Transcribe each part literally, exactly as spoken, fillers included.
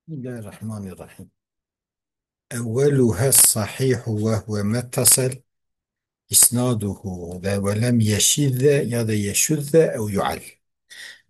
بسم الله الرحمن الرحيم. أولها الصحيح وهو ما اتصل إسناده ولم يشذ يا دا يشذ أو يعل.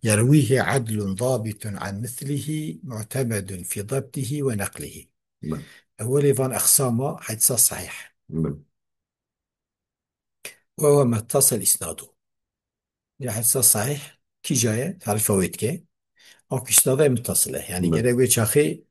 يرويه عدل ضابط عن مثله معتمد في ضبطه ونقله. Belê. Evelê van exsama hedîsa sahîh. Belê. Ve huve mettasel îsnadu. Ya hedîsa sahîh kîja ye? Tarîfa wê dike. Ew ku îsnada ye muttasil e. Yanî Belê. Gerek wê çaxê,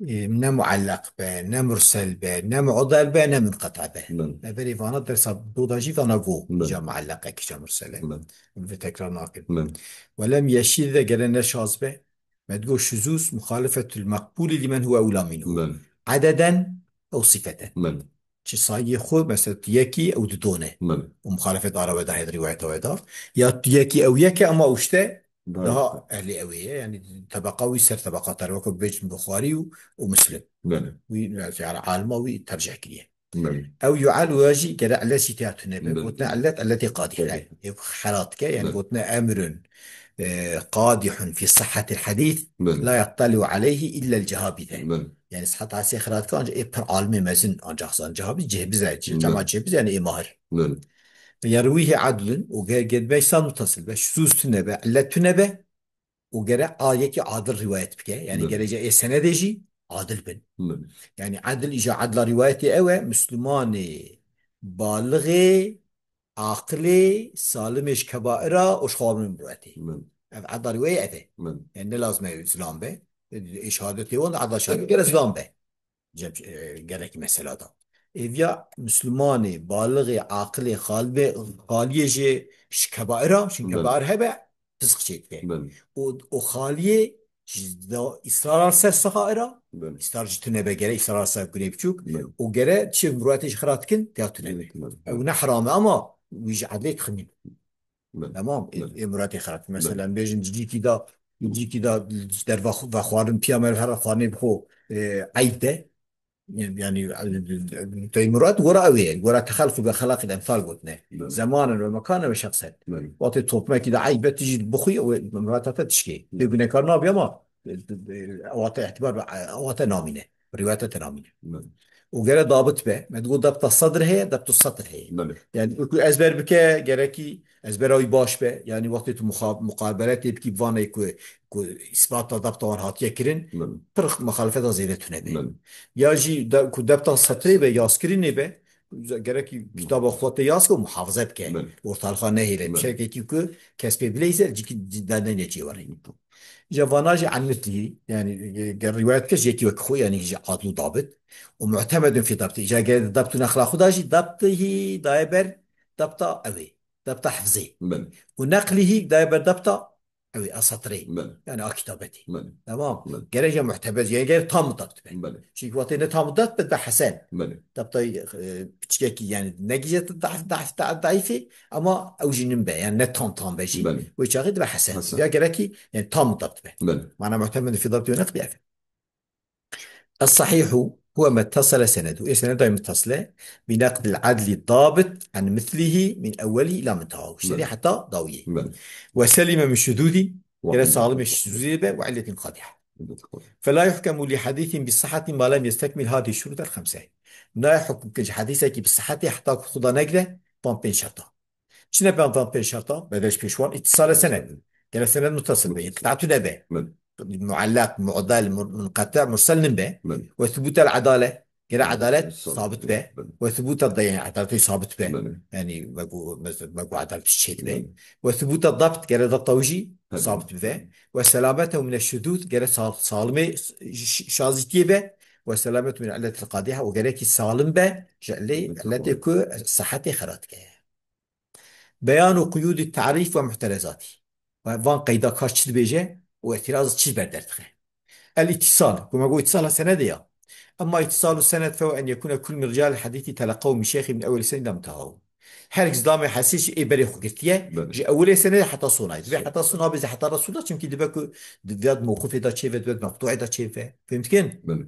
e, ne muelleq be, ne mursel be, ne mu'del be, ne munqeti be. Belê. Me berê vana dersa doda jî vana go. Belê. Kîja muelleq e, kîja mursel e. Belê. Vê tekrar nakin. Belê. Ve lem yeşîz de gere ne şaz be. Me digo şuzûz muxalefetul meqbûlî limen huve ewla minhu. Belê. Ededen ew sifeten. Belê. Çi sayiyê xwe, mesela tu yekî ew didone. Belê. Û muxalefet ara we da hêd rîwayeta we da. Ya tu yekî ew yek e ama û işte Belê. Daha ehlî ew ê ye. Yanî tebeqa wî ser tebeqa te re weke bêjin Buxarî û, û Muslim. Belê. Wî, yanî alima wî tercih kiriye. Belê. Ew yu'al û ya jî gere illet jî têya tune be. Belê. Gotina illet, illetê qadîh. Belê. Ê xelat ke, yanî Belê. Gotina emrun, e, qadihun fi sihhatil hadîs, Belê. La yattali'u aleyhi illa el cehabîze. Belê. Yanî sihheta hadîsê xelat ke, ancak ê pir alimê mezin ancak zan. Cehabîz cehbiz e, Belê. Cema cehbiz yanî ê mahir. Belê. Yerwîhî adlun û ge-, ge-, be îsnad muttasil be, şuzûz tune be, illet tune be, û gere a yekî adil rîwayet bike. Yanî Belê. Gerek ê senedê jî adil bin. Belê. Yanî edil îja edla rîwayetê ew e, Mislimanê balixê, aqilê, salimê ji kebaira û ji xewabin rûetê. Belê. Ev edla rîwayê ev e. Belê. Yanî ne lazim e zilam be. Ê şehadetê wan de edla şehadetê gere zilam be. Cem, e, gerekî mesela da. Êviya Mislimanê, balixê, aqilê, xalibê, xaliyê jê ji kebaira, çin Belê. Kebair hebe, fisq çêdike. Belê. Û, û xaliyê ji da-, îsrar ser sexaira, Belê. Îsrar ji tune be gere, îsrar ser gunê biçûk, Belê. Û gere çi murûetê ji xira dikin, têya tune be. Belê. Ew ne heram e ama wî ji edlê diximîn. Belê. Tamam. Belê. Ê, ê muratê xerat. Belê. Mesela, bêjin cîkî da, cîkî da derva xwe, vexwarin piya me her xwarinê bi xwe, e, eyb de. Yanî, yanî, e, tey murat gora ew ê, gora texelqu be xelaqî de emsal gotine. Belê. Zemanen ve mekanen ve şexsen. Belê. Wextê topmekî de eyb e, tu jî bixwî, ew ê murata te tişkê. Belê. Tê gunekar nabî ama, e, e, ewate îtibar be, e, ewate namîne. Rîwayeta te namîne. Belê. Û gere dabit be. Me digot debta sedr heye, debtu setr heye. Belê. Yanî wekî ezber bike, gerekî ezbera wî baş be. Yanî wextê tu muxa-, muqabele tê bikî bi vanê ku, ku îsbata debta wan hatiye kirin, Belê. Pir muxalefeta zêde tune be. Belê. Ya jî de, ku debta setrê be, yazkirinê be, gerekî Belê. Kitaba xwe te yaz ke û muhafaze bike. Belê. Ortalığa nehêle. Belê. Şekekî ku kes pê bileyze, cîkî de ne cêwere. Belê. Îja vana jî an mislihî, yanî, e, ger rîwayet ke ji yekî wek xwe, yanî ji adl û dabit, û mu'temedun fî dabtî. Îja ger di dabt û neqla xwe da jî dabtihî daye ber dabta ew ê, dabta hifzê. Belê. Û neqlihî daye ber dabta ew ê, a setrê. Belê. Yanî a kitabetê. Belê. Tamam. Belê. Gerek jî mu'temed, yanî gerek tam dabt be. Belê. Çünkü wextê ne tam dabt be, be hesen. Belê. Dabta, e, piçkekî, yanî ne gije da-, da-, da-, daîfê, ama ew jî nin be, yanî ne tam tam be jî. Belê. Wê çaxê dibe hesen. Hesen. Ya gerekî, yanî tam dabt be. Belê. Mana mu'temed fî dabtî û neqlî ev. Es-sahihu huve mettasele senedu. Ê seneda muttasil e. Bi neqdil adli dabit an mislihi min ewwelihi ila muntehahu. Belê. Şerî heta dawiyê. Belê. Ve selime min şuzûzî. Ve Gere illetin salim qadiha. Şuzûzî be ve illetin qadiha. Illetin qadiha. Fela yuhkemu li hadîsin bi sihhatin ma lem yestekmil hadî şurut el xemse. Nayê hukm kirin ji hadîsekî bi sihhetê heta ku xuda negre, pan pênc şerta. Çi ne pênc, pênc şerta? Bedel ji pêşwan îtisale senet. Gere senet muttasil be, inqitatu nebe. Belê. Muallak, mu'del, mu-, munqati, mursel nin be. Belê. Ve thubutel adale. Gere edalet Sabit. Sabit be. Belê. Ve thubutel da, yanî edaletê sabit be. Belê. Yanî wegu, mes-, wegu edalet çêt be. Belê. Ve thubutel dabt, gere dabta wî jî Belê. Sabit be. Ve selametehu mine şudud, gere sal-, salimê ş-, ş-, şazîtiyê be. Ve selametehu mine illetil qadiha, û gerekî salim be, ji ilê-, Illetil illetê qadiha. Ku sihetê xera dike. Beyanu quyûdî tarîf ve muhterezatî. Ve van qeyda kaş çi dibêje û îtiraz çi ber derdixe. El îtîsal, ku me got îtîsala senedê ya. Emma îtîsalu senet fehu en yekûne kul min ricalil hadîsî teleqew min şeyxî min ewwelî senedî ila muntehahu. Her giz damê hesî jî ê berê xwe girtiye, Belê. Ji ewwelê senedê heta sonayê. Dibe Belê. Heta sona bêje heta Resûlullah, çimkî dibe ku di viyad mewqifê de çêve, dibe di meqtûê de çêve. Fêm dikin? Belê.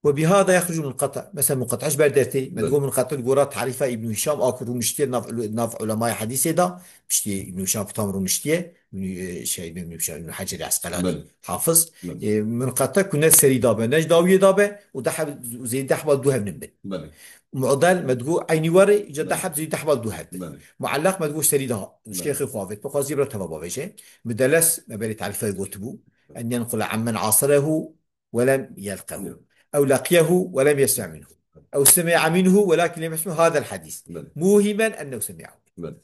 وبهذا يخرج المنقطع. Mesela munqati ji ber dertê, me digot munqati li gora tarîfa Îbnû Hîşam a ku rûniştiye nav, nav ulemaya hedîsê de, piştî Îbnû Hîşam tam rûniştiye, Îbnû, e, şey, Îbnû Hîşam, Îbnû Hecerî Esqelanî, Belê. Hafiz. Belê. E, munqati ku ne serî dabe, ne ji dawiyê dabe, û deh heb, zêdî deh heb du hev nin bin. Belê. Mu'del, me digot eynî warê, îca deh Belê. Heb zêdî deh heb du hev bin. Belê. Muallaq, me digot serî daha, Belê. Şêxê xwe avêt, bi xwazî bira teva bavêje. Mudeles, me berê tarîfa wê gotibû. أن ينقل عمن عاصره ولم يلقه. Yok. أو لقيه ولم يسمع منه. أو سمع منه ولكن لم يسمع هذا الحديث. Belê. موهما أنه سمعه. Belê.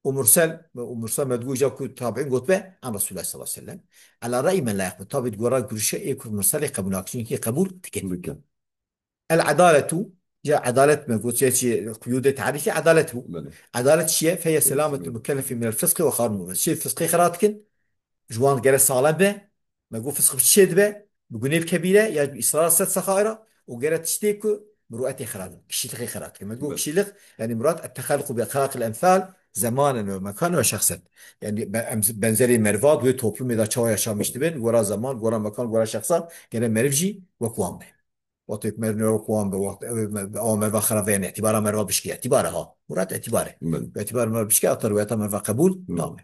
Û mursel, û mursel me digot ja ku tabi'în gotibe, an Resulullah sallallahu aleyhi ve sellem. Ala ra'yi men la yaqbel. Tabi di gora gurişe ê ku murselê qebul nakin, çunkî qebul dikin. Dikin. El adaletu, ya edalet me got, ya çi quyudê tarîfî edalet bû. Belê. Edalet çi ye? Feye Belê. Selametul mukellefi minel fıskı ve harun. Çi fıskı xira dikin? Ji wan gere sağlam be. Me got fıskı bi çi dibe? Bi gunê kebîre ya bi israr sed sexaira û gere tiştê ku muruetê xira dibe. Kişîlixê xira dibe. Me got Belê. Kişîlix, yani murat ettehaluqu bi ehlaqil emsal, zemanen ve mekanen ve şexsen. Yani be-, em-, benzerê mervat wê toplumê de çawa yaşamiş dibin, gora zaman, gora mekan, gora şexsa, gere meriv jî wek wan be. Wextê ku meriv ne wek wan be, wext ew ê me-, awa merva xira ve, yani îtibara merva bişkî, îtibare ha. Murat îtibare. Belê. Îtibar merva bişkî, ata rivayeta merva qebul Belê. Nabe.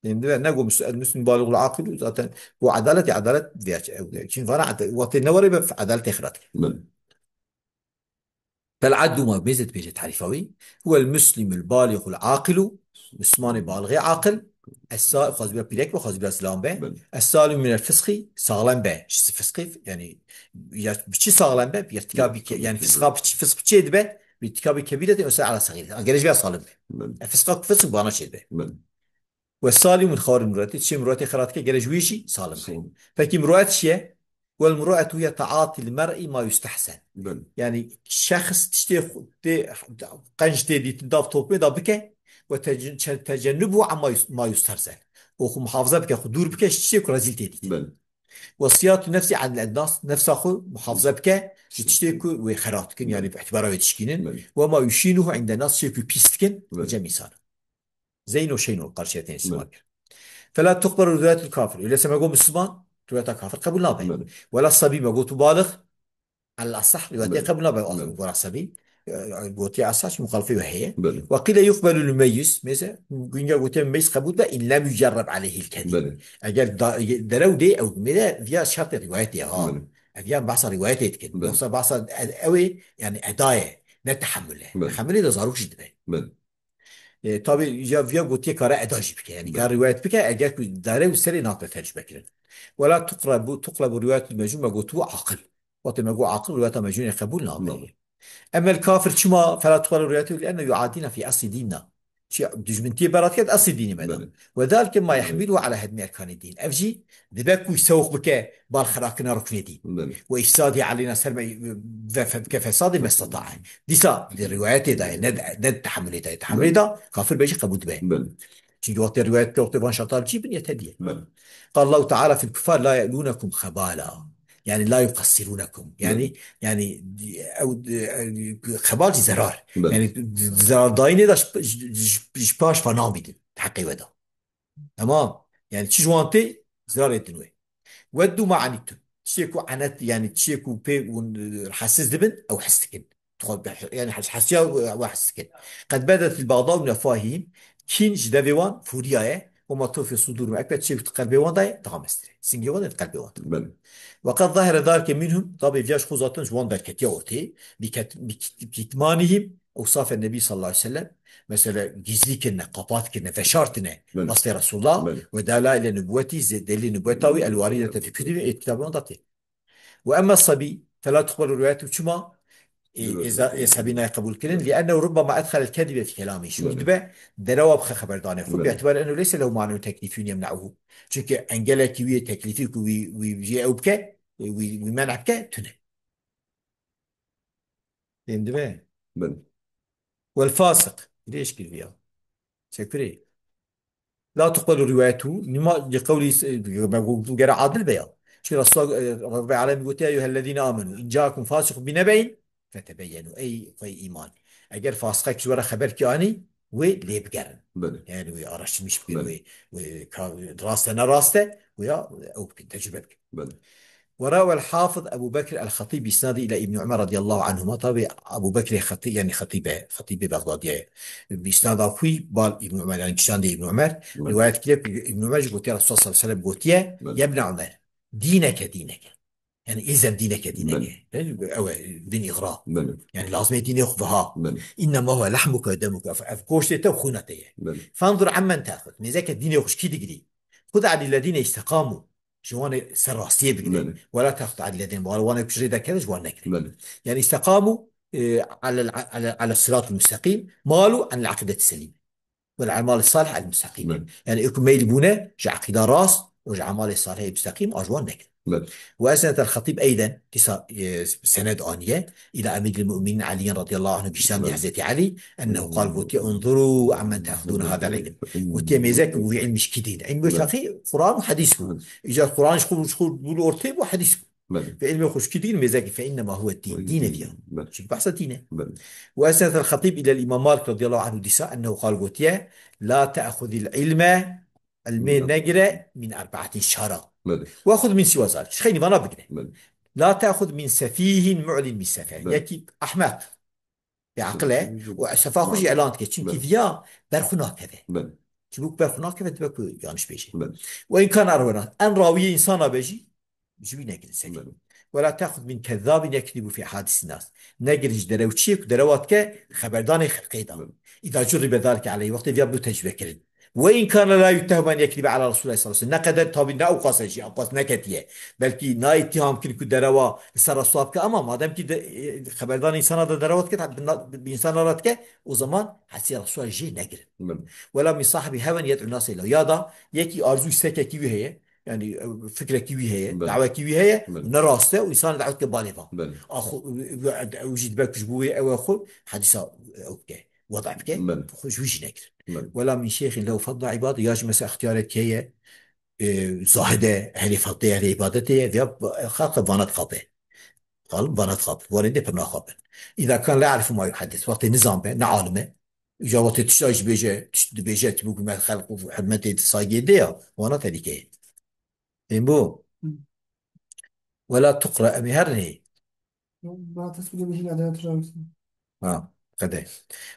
Ên dibe, ne go mus-, el muslim balixul aqil, zaten go edalet, edalet diye, ew diye. Çin vana ed-, wextê ne were be edaletê xira dike. Belê. Fel adlu ma mêze dibêje tarîfa wî. Huwel muslimul balixul aqilu, Mislimanê balixê aqil. Essa-, xwaz bira pîrek be, xwaz bira zilam be. Belê. Es-salim minel fıskı, sağlam be. Ji fıskı, yani, ya bi çi sağlam be? Bir irtikabî ke-, yani fıskı bi çi, fısk bi çi dibe? Bir irtikabî kebîre de, mesela ala sagîre. Gere ji ya salim be. Belê. E, fıska ku fısk bana çê dibe. Belê. Ve salim min xawar murati, çi murati xerat ke gere ji wî jî salim be. Salim. Peki murat çi ye? Wel muruetu hiye taatil mer'i ma yustehsen. Belê. Yani şexs tiştê xu-, tê, qenc tê dîtin dav topê da bike ve tec-, çe-, tecennubu amma yus-, ma yustehsen. O xu muhafaza bike, xu dûr bike, ji tiştê ku rezîl tê dîtin. Belê. Ve siyatu nefsi anil nas, nefsa xu muhafaza bike, ji tiştê ku wê xerat kin, yani bi îtibara wê tişkînin. Belê. Ve ma yuşînuhu inde nas, tiştê ku pîs dikin, Belê. Cem insan. Zeyno şeyno karşıya tenê Belê. Siman kir. Fela tuqbelu riwayetul kafir. Öyleyse me got Müslüman, rivayeta kafir qebul nabe. Belê. Wela sabî me got û balix, el asah rivayetê Belê. Qebul nabe. Belê. Gora sabî, e, gotiye asah, muxalifê we heye. Belê. Ve qîle yuqbelu lil meyyiz, mesela, gunca gotiye meyyiz qebul be, in lem yucerreb aleyhil kedib. Belê. Eger da-, derew dê ew mêre viya şertê rivayetê ha. Belê. Ev yan bahsa rivayetê dikin. Belê. Yoksa bahsa e-, ew ê, yani edayê, ne tehemmule. Belê. Tehemmulê de zarok jî dibe. Belê. E, tabi ya viya gotiye kare eda jî bike. Yani Belê. Kare rivayet bike, eger ku dare û serê nate tecrübe kirin. Wela tuqrebu, tuqrebu riwayetul mecnun me gotu aqil. Wextê me got aqil, rivayeta mecnunê qebul nabe. Nabe. Emel kafir çima fela tuqbelu riwayetu li enne yuadina fi asli dinna. Çi dijmintiyê berat ket asli dînê me de. Belê. Ve zalike ma Belê. Yehmilu ala hedmi erkanê din. Ev jî dibe ku sewq bike bal xerakina ruknê dîn. Belê. Ve ifsadî aleyna ser me ve fe-, bike fesadê mestatae. Dîsa di rivayetê de ye, ne, ne tehemmulê de ye. Tehemmulê Belê. De kafir be jî qebûl dibe. Belê. Çünkü wextê rivayet ke wextê van şertan çi bin yete diye. Belê. Qal Allahu Teala fil kufar la ye'lunekum xebala. Yani la yuqassirunekum. Yani, Belê. Yani ew, e, xebal jî zerar. Belê. Yani zerardayînê de ji, ji, ji, ji paş fa namîdin. Heqê we de. Tamam. Yani çi ji wan tê zerarê din wê. Weddu ma anittum. Tiştê ku enet, yani tiştê ku pê hûn, e, rahatsiz dibin, ew his dikin. Xwe be-, yani hes-, hesiya we his dikin. Qed bedet il bagda min efwahihim, kîn ji devê wan fûriyaye, û ma tufi sudur min ekber, çê qelbê wan daye, daha mestir e. Singê wan de qelbê wan de. Belê. Ve qed zahire zalike minhum, tabi viya ji xwe zaten ji wan derketiya ortê, bi ket-, bi kit-, kitmanihim, ewsafe Nebî sallallahu aleyhi ve sellem, mesela gizlî kirine, qapat kirine, veşartine, Belê. Westê Resulullah, Belê. Ve dela ile nubwetî, zê-, delîl nubweta wî, el waridete fi kutubi, ê kitabê wan de tê. Ve emme sabî, fela tuqbelu riwayetu çima, e, Riwayet. Ê za-, ê sabî nayê qebûl kirin, li ennehu rubbema edxelel kedibe fi kelamî. Şûn Belê. Dibe, derewa bixe xeberdanê xwe, Belê. Bi itibarî ennehu leyse lehu manun teklîfî yemne'uhu. Çünkü engelekî wî teklîfî ku wî, wî jê ew bike, wî, wî men'a bike, tune. Tên dibe? Belê. Wel fasik. Dirêj kir viya. Çekurê. La tuqbelu riwayetu. Nima li qewlî s-, me got gere adil be ya. Çünkü Resulullah, e, Rabbi Alem gotiye, "Eyyuhellezine amenu, in ca'akum fasiqun bi nebe'in, fetebeyyenu." Ey, ey iman. Eger fasiqek ji we re xeber ki anî, wê lê bigerin. Belê. Yani wê araştırmış bikin, Belê. Wê, wê ka-, rast e, ne rast e, wê ya ew bikin, tecrübe bikin. Belê. وروى الحافظ أبو بكر الخطيب بإسناده إلى ابن عمر رضي الله عنهما. Tabi Ebu Bekrê Xetî, yani Xetîbe, Xetîbê Bexdadiyê. Bi isnada xwî bal Îbn Umer, yani kişandê Îbn Umer, Belê. Rivayet kiriye ku Îbn Umer jî gotiye, Resulullah sallallahu aleyhi ve sellem gotiye, Belê. "Ya Ibn Umer, dîneke dîneke." Yani îzen dîneke dîneke. Belê. Yani ew e, din îxra. Belê. Yani lazimê dînê xwe biha. Belê. "İnnema huve lahmuke ve demuke." Ev, ev goştê te û xûna te ye. Belê. "Fanzur ammen te'xud." Mêzeke dînê xwe ji kî digirî. "Xud anil lezîne istekamu." Ji wan ê ser rastiyê bigire. Belê. "Wela te'xud anil lezîne." Wan ê ku ji rê derkeve ji wan negire. Belê. Yani istekamu, e, alel, alel, alel siratul müstakîm. Malu anil akideti selîm. Wal amal salih al müstakîm. Belê. Yani ê ku meyl bûne ji akîda rast û ji amalê salihê müstakîm a ji wan negire. Belê. Ve esned el Xetîb eyden, dîsa, e, sened aniye, ila Emîril Muminin Aliyin radıyallahu anh, gişan Belê. Hezreti Ali, ennehu qal, gotiye, "Unzuru ammen te'xudûne hadel ilm." Gotiye, "Mêzek û vî ilm ji kî dîn?" Ilm Evet. Şaxî Quran û hadîs bû. Evet. Îcar Quran ji xwe, ji xwe bû li ortê bû, hadîs bû. Belê. Ve ilmê xwe ji kî dîn, mêzek, "Fe innema huve dîn." Dîn e diya. Belê. Çünkü behsa dîn e. Belê. Ve esned el Xetîb ilel İmam Malik radıyallahu anhu dîsa, ennehu qal, gotiye, "La te'xudil ilme." Elmê Min negire min erbaetin şara. Belê. Ve xud min siwa zalik. Ji xeynî vana bigire. Belê. La te'xud min sefîhin mu'lin min sefe. Belê. Yekî ehmeq. Bêaqil e. Belê. Û sefa xwe jî elan dike. Çünkü Belê. Viya ber xwe nakeve. Belê. Çibûk ber xwe nakeve dibe ku yanlış bêje. Belê. Ve in kana erwena. En rawiyê insana be jî ji wî negirin serî. Belê. Wela te'xud min kezzabin yekdîbu fî ehadîsin nas. Negirin ji derewçiyê ku derewa dike xeberdanê xelkê da. Belê. Îda curribe zalike aleyh, wextê viya bû tecrube kirin. Ve in kana la yuttehemu en yekdîbe ala Resulullah sallallahu aleyhi ve sellem. Ne qeder tabî ne ewqas e jî, ewqas neketiye. Belkî na îttiham kirin ku derewa li ser Resulullah bike, ama madem ki de, e, xeberdanê însana da derewa dike, bi na-, bi însana re dike, o zaman hesî Resulullah jê negirin. Belê. Wela min sahibi hewen yed'u nase ila. Ya da yekî arzû istekekî wî heye, yani, e, fikrekî wî heye, Belê. Dawekî wî heye, Belê. Ne rast e û însan dawet ke balê va. Belê. Axu, e, e, ew jî dibe ku ji bo wê ew e xwe hedîsa, e, ew bike, weda bike, Belê. Xwe ji wî jî nekirin. Belê. Wela min şêxin lew fadla ibad, ya jî mesela ixtiyarek heye, e, zahide, ehlê fadlê, ehlê ibadetê ye, ya xalqe vana dixape. Xalq vana dixape. Wanê dê pir naxape. Îza kan la ya'rifu ma yuhaddis. Wextê nizan be, ne alim e. Îca wextê tişta jî bêje, tişt dibêje, çi bû me xelq û hurmetê saygê dê ya, wana terîke ye. Ên bo. Hı. Wela tuqra, em ê her neyê. Ba tesbîh de bêjin adalet rawisî. Ha, qede.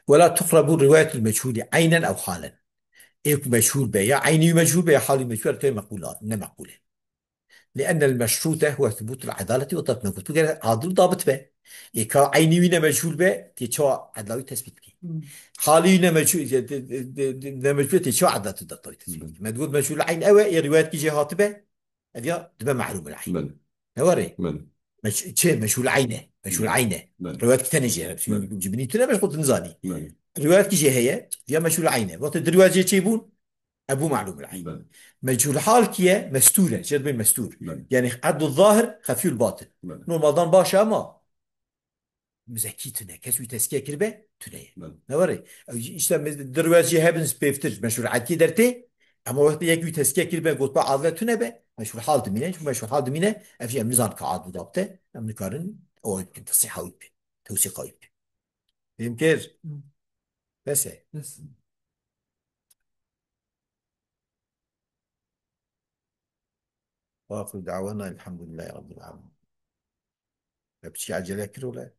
Wela tuqra bu riwayetul meçhûlî eynen ew halen. Ê ku meçhûl be, ya eynî wî meçhûl be, ya halî meçhûl be, tê meqbûl a, ne meqbûl e. Li ennel meşrûte huwe thubûtul edaleti we dabit. Me got, bigere adil û dabit be. Ê ka eynî wî ne meçhûl be, tê çawa edla wî tespît bike. Hmm. Halî wî ne meçhûl, de, de, de, de, ne meçhûl tê çawa edla tu dabit wî tespît bike. Hmm. Me digot meçhûl eyn ew e, ê riwayet kî jê hatibe, ev ya dibe mehlûmul eyn. Belê. Ne were? Belê. Meç-, çi? Meçhûl eyn e. Meçhûl Belê. Eyn e. Belê. Riwayet kî tenê jê hene. Belê. Cibinî tune meşxul tu nizanî. Belê. Riwayet kî jê heye, ya meçhûl eyn e. Wextê di riwayet jê çêbûn, Ebu Ma'lûm el-Eyn. Belê. Mecûl hal kî ye? Mestûr e. Jê dibê mestûr. Belê. Yani edlu zahir, xefiyul batin. Belê. Normaldan baş e ama muzekî tune. Kes wî tezkiye kiribe, tune ye. Belê. Ne were? Ew jî, işte, me-, di riwayet jê hebin pêvtir. Meşhur etiyê dertê. Ama wextê yek wî tezkiye kiribe, gotba adle tune be. Meşhur hal dimîne. Çünkü meşhur hal dimîne. Ev jî em nizan ka adli dabte. Em nikarin o bikin, tesîha wî bikin. Tewsîqa wî bikin. Fêm kir? Hı. Bes e. Bes. Wa axiru da'wana elhamdülillahi rabbil alemin. Ve piçkî acele kir wele.